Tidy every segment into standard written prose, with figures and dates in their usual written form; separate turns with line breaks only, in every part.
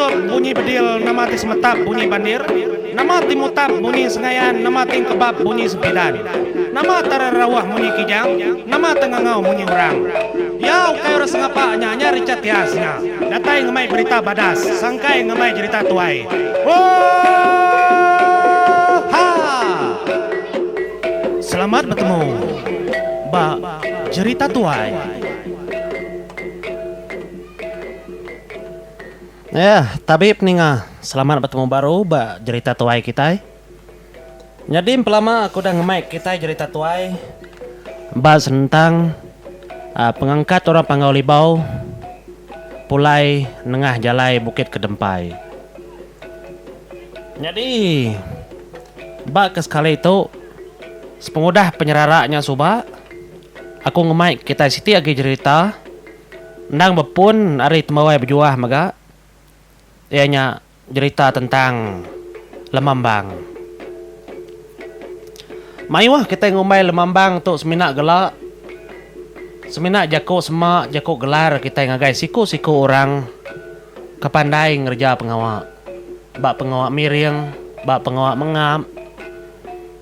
meletup bunyi bedil, nama ti semetap bunyi bandir, nama ti mutap bunyi sengayan, nama ti engkebap bunyi sempidan. Nama tererauh munyi kijang, nama tengangau munyi orang. Iya ukai orang sengapa nya nya Richard Tias nya. Datai ngemai berita badas, sangkai ngemai jerita tuai. Oohaa! Selamat betemu ba Jerita Tuai.
Ya, tabi peninga. Selamat betemu baru ba Jerita Tuai kitai. Nyadi empelama aku udah ngemai kitai Jerita Tuai ba senentang uhh pengangkat orang Panggau Libau pulai nengah jalai Bukit Kedempai. Nyadi ba ke sekali tu sepengudah penyerara nya suba aku ngemai kitai siti agi jerita. Endang bepun ari Tembawai Bejuah mega iya nya jerita tentang lemambang. Mayuh kitai ngumbai lemambang tu semina gela semina jaku sema jaku gelar kitai ngagai siku-siku orang ke pandai ngereja pengawa ba pengawa miring, ba pengawa mengap,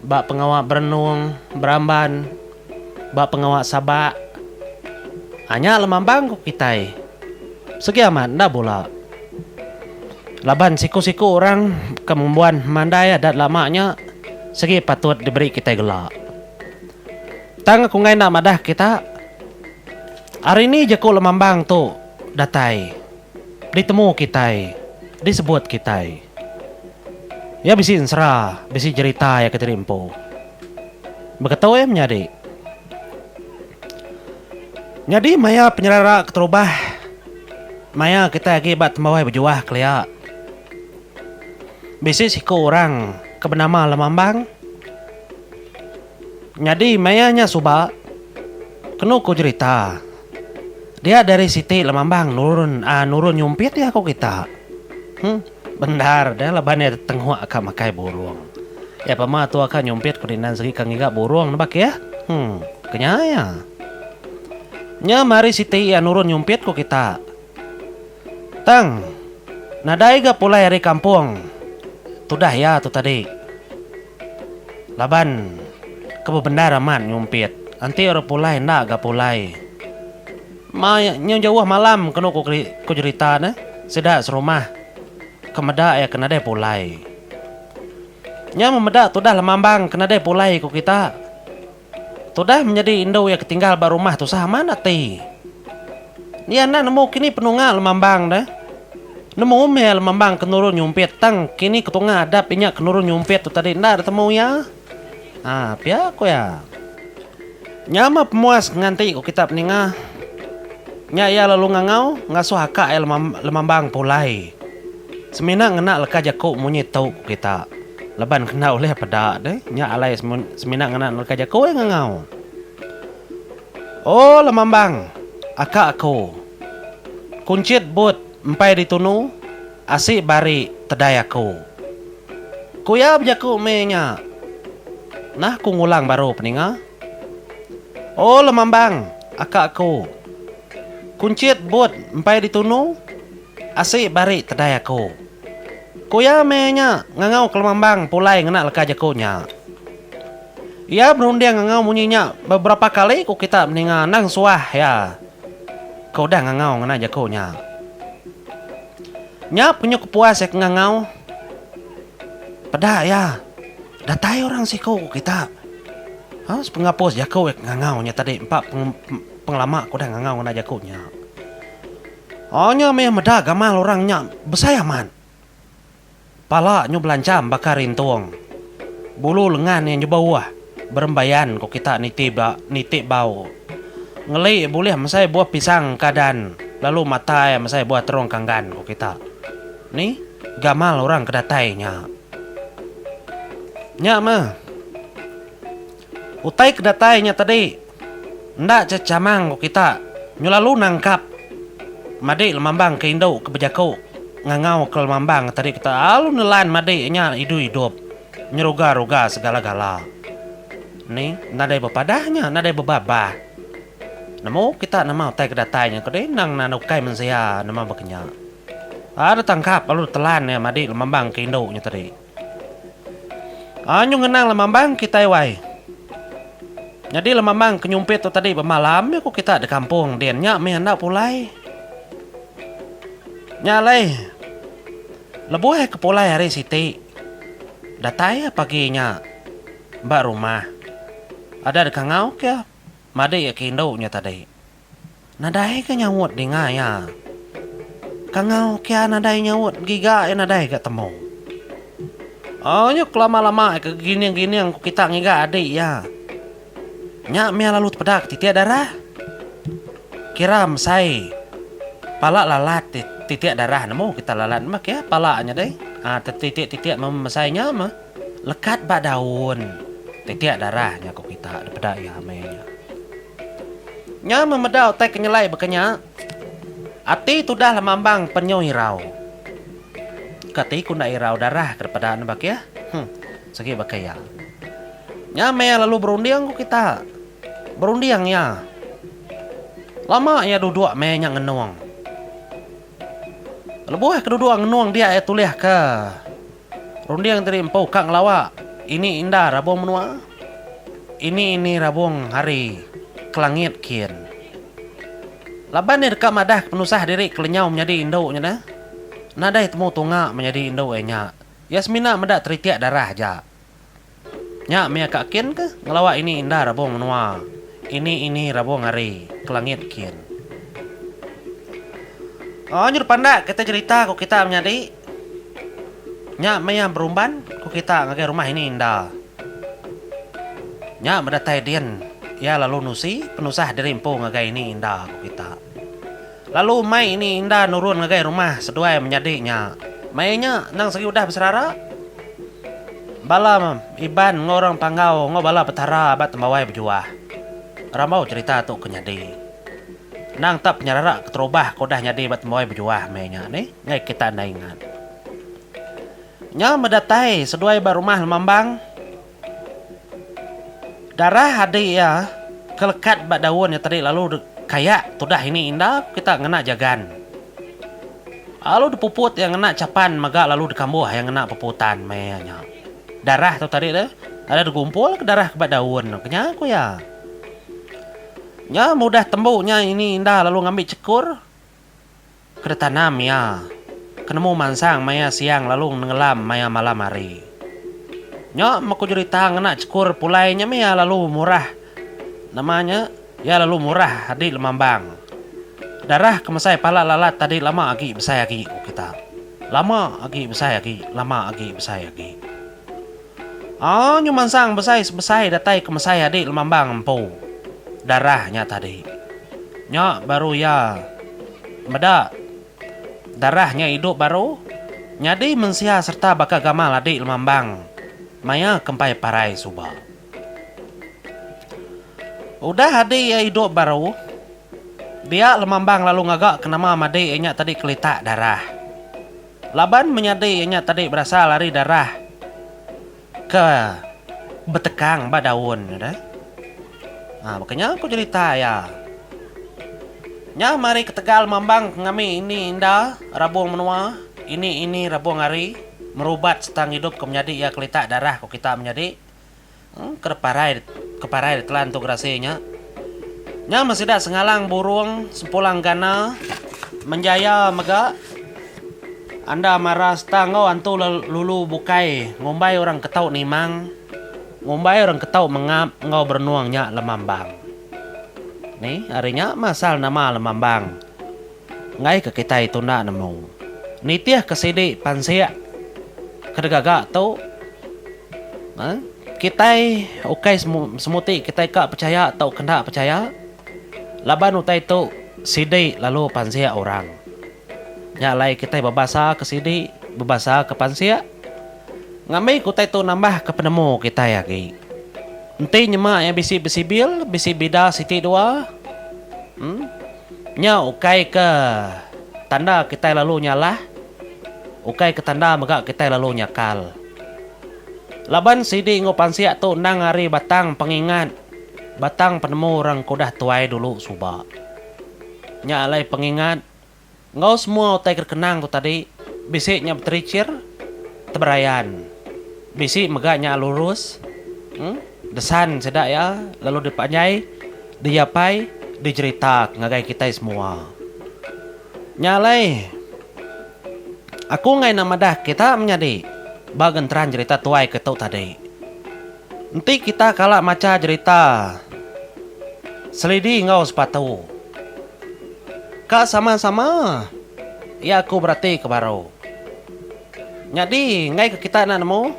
ba pengawa berenung, beramban. Ba pengawa sabak a nya lemambang ku kitai. Segi amat enda bula. Laban siku-siku orang ke ngembuan pemandai adat lama nya segi patut diberi kitai gela. Tang aku enggai enda madah kita ari ni jaku lemambang tu datai ditemu kitai disebut kitai. Iya bisi ensera bisi jerita iya kediri empu. Beketu iya menyadi. Nyadi maya penyerara keterubah maya kitai agi ba Tembawai Bejuah kelia. Bisi siku orang ke benama Lemambang. Nyadi maya nya suba kenu ku jerita dia dari siti Lemambang nurun uhh nurun nyumpit iya ku kita. Huh. Bendar deh laban iya tetenguk ka makai burung. Iya pama tua ka nyumpit ku dindan segi ka ngiga burung ne bakih. Hmm, kenya iya. Nya meh hari siti iya nurun nyumpit ku kita. Tang, nadai ga pulai ari kampung tudah iya tu tadi. Laban ke bebendar amat nyumpit, enti orang pulai enda ga pulai. Ma nyau jauh malam kenu ku ku jerita ne, sida serumah ke meda iya ke nadai pulai. Nya meh meda tudah lemambang ke nadai pulai ku kita. Tudah menyadi indu iya ke tinggal ba rumah tusah amat ati. Iya enda nemu kini penunga lemambang ne. Nemu meh lemambang ke nurun nyumpit tang kini ketunga adap inya ke nurun nyumpit tu tadi enda ditemu iya. Haa pia ku iya. Nya meh pemuas nganti ku kita peninga. Nya iya lalu ngangau ngasuh akak iya lemambang pulai. Semina ngena leka jaku munyi tu ku kita. Laban kena ulih peda deh nya alai semina ngena leka jaku iya ngangau. Oh lemambang akak aku. Kunchit but empai ditunu asi bari tedai aku. Ku iya bejaku meh nya. Nah ku ngulang baru peninga. Oh lemambang akak aku. Kunchit but empai ditunu asi bari tedai aku. Ku iya meh nya ngangau ke lemambang pulai ngena leka jaku nya. Iya berunding ngangau munyi nya beberapa kali ku kita meninga endang suah iya ke udah ngangau ngena jaku nya. Nya penyu kepuas iya ke ngangau. Peda iya. Datai orang siku ku kita. Ha sepengapus jaku iya ke ngangau nya tadi empa pengelama ke udah ngangau ngena jaku nya. Ha nya mih meda gamal orang nya besai amat. Pala nyu belancham baka rintung. Bulu lengan iya nyebauh berembayan ku kita niti ba niti bau. Ngeli bulih mesai buah pisang kadan lalu mata iya mesai buah terung kanggan ku kita. Ni gamal orang ke datai nya. Nya meh. Utai ke datai nya tadi enda chechamang ku kita nyelalu nangkap madi lemambang ke indu ke bejaku ngangau ke lemambang tadi kita lalu nelan madi nya idup-idup nyeruga-ruga segala-gala. Ni nadai bepadah nya nadai bebabah. Nemu kita nama utai ke datai nya ke deh endang ukai mensia nama baka nya. Aa ditangkap lalu ditelan iya madi lemambang ke indu nya tadi. Aa nyu ngenang lemambang kitai wai. Nyadi lemambang ke nyumpit tu tadi bemalam mih ku kita di kampung din nya mih enda pulai. Nya alai lebuh iya ke pulai hari siti datai iya pagi nya ba rumah ada dikangau ke iya madi iya ke indu nya tadi. Nadai ga nyaut dinga iya. Kangau kia nadai nyaut giga iya nadai ga temu. Oh nya kelama-lama ke gining-gining ku kita ngiga adik iya. Nya mih lalu tepeda ke titik darah. Kira mesai pala lalat titik darah nemu kita lalat meh kia pala nya deh. Aa tetitik-titik mesai nya meh lekat ba daun titik darah nya ku kita depeda iya meh nya. Nya meh meda utai ke nyelai baka nya. Ati tudah lemambang penyu irau. Kati ku enda irau darah ke depeda ne bakih. Huh. Sigi baka iya. Nya meh lalu berunding ku kita. Berunding iya. Lama iya duduk meh nya ngenung. Lebuh ke duduk ngenung dia iya tulih ke. Runding diri empu ka ngelawa ini inda rabung menua, ini ini rabung hari ke langit kin. Laban iya deka madah ke penusah diri ke lenyau menyadi indu nya neh, nadai temu tunga menyadi indu iya nya. Iya semina meda teritik darah aja. Nya mih ka kin ke ngelawa ini inda rabung menua, ini ini rabung hari ke langit kin. Oh nyudah pandak kita jerita ku kita menyadi. Nya mih iya berumban ku kita ngagai rumah ini inda. Nya medatai din iya lalu nusi penusah diri empu ngagai ini inda ku kita. Lalu mai ini inda nurun ngagai rumah seduai menyadi nya. Mai nya endang segi udah beserara. Bala Iban enggau orang Panggau enggau bala Petara ba Tembawai Bejuah. Rambau cherita tu ke nyadi. Endang tak penyerara keterubah ke udah nyadi ba Tembawai Bejuah meh nya nih enggai kita enda ingat. Nya meh datai seduai ba rumah Lemambang. Darah adi iya ke lekat ba daun nya tadi lalu kayak tudah ini inda kita ngena jagan. Lalu dipuput iya ngena chapan mega lalu dikambuh iya ngena peputan meh iya nya. Darah tu tadi deh ada digumpul ke darah ke ba daun ke nya ku iya. Nya mudah tembu nya ini indah lalu ngambi chekur ke ditanam iya ke nemu mansang maya siang lalu nenggelam maya malam hari. Nya meh ku jerita ngena chekur pulai nya meh iya lalu murah nama nya. Iya lalu murah adi lemambang. Darah ke mesai pala lalat tadi lama agi besai agi, ku kita. Lama agi besai agi, lama agi besai agi. Aa nyu mansang besai sebesai datai ke mesai adi lemambang empu darah nya tadi. Nya baru iya meda darah nya idup baru nyadi mensia sereta baka gamal adi lemambang maya ke empai parai suba. Udah adi iya idup baru, dia lemambang lalu ngaga ke nama madi iya nya tadi kelitak darah. Laban menyadi iya nya tadi berasal ari darah ke betekang ba daun nya deh. Ha baka nya ku jerita iya. Nya mari ketegal mambang ke ngami ini inda rabung menua, ini ini rabung hari merubat sereta ngidup ke menyadi iya kelitak darah ku kita menyadi. Ke parai ke parai ditelan tu gerasi nya. Nya meh sida Sengalang Burung, Sempulang Gana, Menjaya mega Anda Mara sereta enggau antu lulu bukai ngumbai orang ke tau nimang, ngumbai orang ke tau mengap enggau berenung nya Lemambang. Ni ari nya meh asal nama Lemambang. Enggai ke kitai tunda nemu. Nitih ke sidi pansik ke digaga tu, kitai ukai semuti kitai ka pechaya tauka enda pechaya laban utai tu sidi lalu pansik orang. Nya alai kitai bebasa ke sidi, bebasa ke pansik ngambi ke utai tu nambah ke penemu kitai agi. Enti nyema iya bisi besibil, bisi bida siti dua, uhh Nya ukai ke tanda kitai lalu nyalah, ukai ke tanda mega kitai lalu nyakal. Laban sidi enggau pansik tu endang ari batang pengingat, batang penemu orang ke udah tuai dulu suba. Nya alai pengingat. Enggau semua utai ke dikenang tu tadi bisi nya beterichir teberayan. Bisi mega nya lurus em desan sida iya lalu dipanjai dijapai dijerita ngagai kitai semua. Nya alai aku enggai enda madah kita menyadi ba genteran jerita tuai ke tu tadi. Enti kita kala macha jerita Selidi enggau Sepatu ka sama-sama iya aku berati ke baru. Nyadi enggai ke kita enda nemu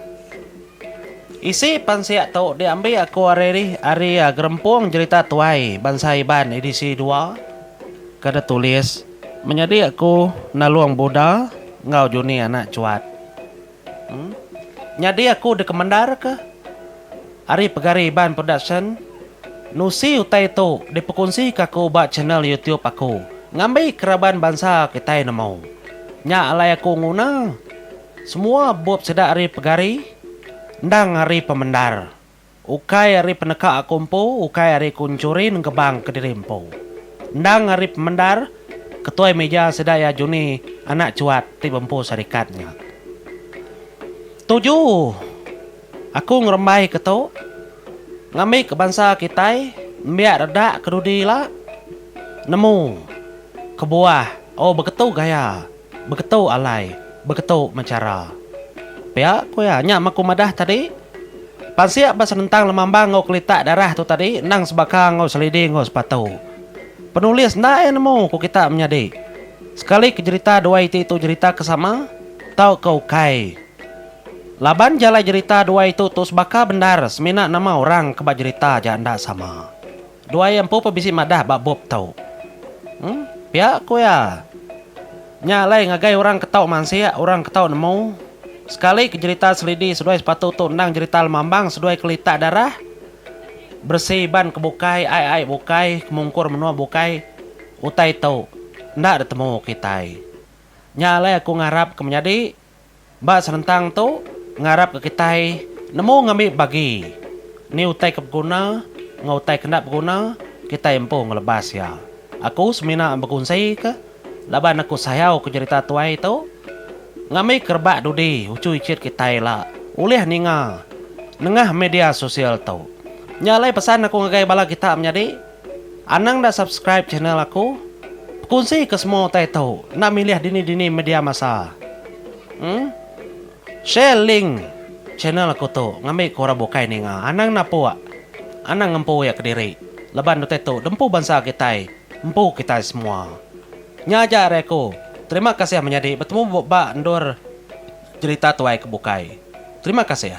isi pansik tu diambi aku ari ari gerempung jerita tuai bansa Iban edisi dua ke ditulis menyadi aku Nalong Buda enggau Juni anak Chuat. Nyadi aku dikemendarka ari Pegari Iban Production nusi utai tu dipekunsika aku ba channel YouTube aku ngambika raban bansa kitai nemu. Nya alai aku nguna semua bup sida ari Pegari endang ari pemendar. Ukai ari peneka aku empu, ukai ari ku enchuri nengkebang kediri empu. Endang ari pemendar, ketuai meja sida iya Juni anak Chuat ti bempu syarikat nya. Tuju aku ngerembai ke tu, ngambi ke bansa kitai nembiak redak ke dudi ila nemu kebuah oh beketu gaya. Beketu alai, beketu meh chara. Pia ku iya, nya meh aku madah tadi. Pansik ba senentang lemambang enggau kelitak darah tu tadi endang sebaka enggau selidi enggau sepatu. Penulis enda iya nemu ku kita menyadi. Sekali ke jerita dua iti tu jerita ke sama tauka ukai. Laban jalai jerita dua itu tu sebaka bendar semina nama orang ke ba jerita aja enda sama. Dua iya empu pun bisi madah ba bup tu. Em, pia ku iya. Nya alai ngagai orang ke tau mansik, orang ke tau nemu. Sekali ke jerita selidi seduai sepatu tu endang jerita lemambang seduai kelitak darah, beresi iban ke bukai, ai-ai bukai, ke mungkur menua bukai, utai tu enda ditemu kitai. Nya alai aku ngarap ke menyadi Ba senentang tu, ngarapka kitai nemu ngambi bagi ni utai ke beguna enggau utai ke enda beguna kitai empu ngelebas iya. Aku semina bekunsika laban aku sayau ke jerita tuai tu ngambi ke rebak dudi uchu ichit kitai ila ulih ninga nengah media sosial tu. Nya alai pesan aku ngagai bala kita menyadi anang enda subscribe channel aku. Bekunsi ke semua utai tu enda milih dini-dini media masa. Em. Share link channel aku tu ngambi ke orang bukai ninga. Anang napuk. Anang ngempu iya kediri. Laban utai tu dempu bansa kitai, empu kitai semua. Nya aja ari aku. Terima kasih menyadi betemu ba endur jerita tuai ke bukai. Terima kasih.